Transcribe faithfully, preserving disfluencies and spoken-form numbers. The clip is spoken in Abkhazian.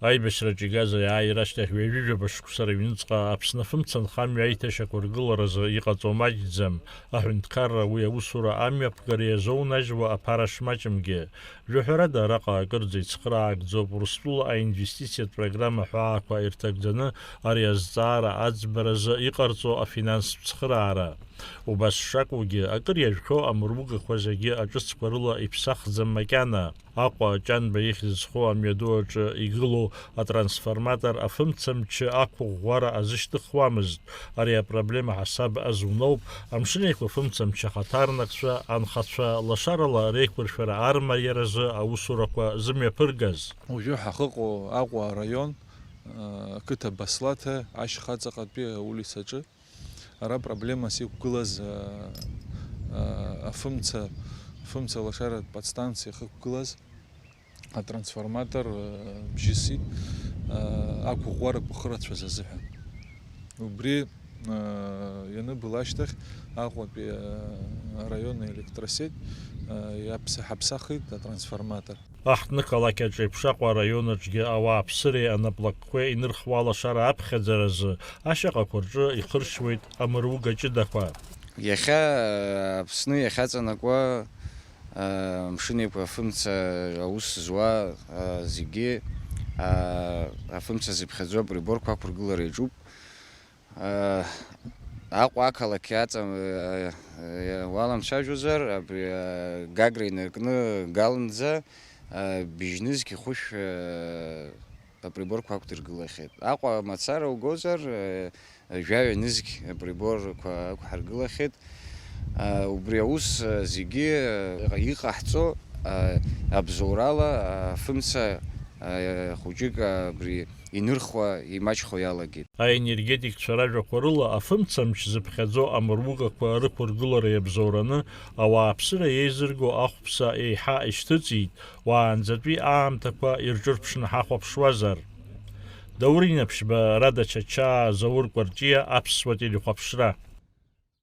Аибашьраҿы игаз аиааира ашьҭахь ҩажәижәаба шықәса рыҩныҵҟа Аԥсны афымца нхамҩа аиҭашьақәыргыларазы иҟаҵоу маҷӡам. Аҳәынҭқарра уи аусура амҩаԥгара иазоунажьуа аԥара шмаҷымгьы. Жәаҳәарада, араҟа акырӡа ицхыраагӡоуп Урыстәыла аинвестициатә программа ҳәаақәа ирҭагӡаны ари азҵаара аӡбаразы иҟарҵо афинанстә цхыраара. Убас шакәугьы, акыр иажәхьоу амыругақәа зегьы аҿыцқәа рыла иԥсахӡам макьана. Аҟәа Ҷанба ихьӡ зху амҩаду аҿы игылоу атрансформатор афымцамч ақәыӷәӷәара азышьҭыхуамызт. Ари апроблема ҳасаб азуноуп, Амшын Еиқәа фымцамч ахаҭарнакцәа, анхацәа лашарала реиқәыршәара армариаразы аусурақәа зымҩаԥыргаз. Уажәы ҳахыҟоу Аҟәа араион, ақыҭа Баслаҭа ашьха ҵаҟатәи аулицаҿы. Ара проблемас иқәгылаз, а, а, афымца, афымца лашаратә подстанциа иахықәгылаз атрансформатор, а, бжьысит, а, ақәыӷәӷәарақәа хырацәаз азыҳәан. Убри, а, ианыбыл ашьҭахь Аҟәатәи, а, араиони аелектросеть, а, иаԥса-, ҳаԥсахит атрансформатор. Аҳҭнықалақь аҿы еиԥш Аҟәа араион аҿгьы ауааԥсыреи анаплакқәеи инырхуа алашара аԥхьаӡаразы ашьаҟақәа рҿы ихыршьуеит амыруга ҷыдақәа. Иахьа, э, Аԥсны иахьаҵанакуа, э, Амшын Еиқәа афымца аус зуа, э, зегьы, э, афымца зыԥхьаӡо априборқәа ақәыргылара иаҿуп. Аҟәа ақалақь аҵа уаламцәажәозар, абри Гагра инаркны Галнӡа быжьнызқь хәышә априборқәа ақәдыргылахьеит. Аҟәа мацара угозар, жәаҩа нызқь априборқәа ақәҳаргылахьеит. Убри аус зегьы иҟаҳҵо абзоурала афымца хәыҷык абри инырхуа, имаҷхо иалагеит. Аенергетикцәа ражәақәа рыла, афымцамч зыԥхьаӡо амыругақәа рықәыргылара иабзоураны, ауааԥсыра еизырго ахәԥса еиҳа ишьҭыҵит, уаанӡатәи аамҭақәа ирҿырԥшны ҳахәаԥшуазар. Даур Инаԥшьба, Рада Чачаа, Заур Кәарҷиа, Аԥсуа телехәаԥшра.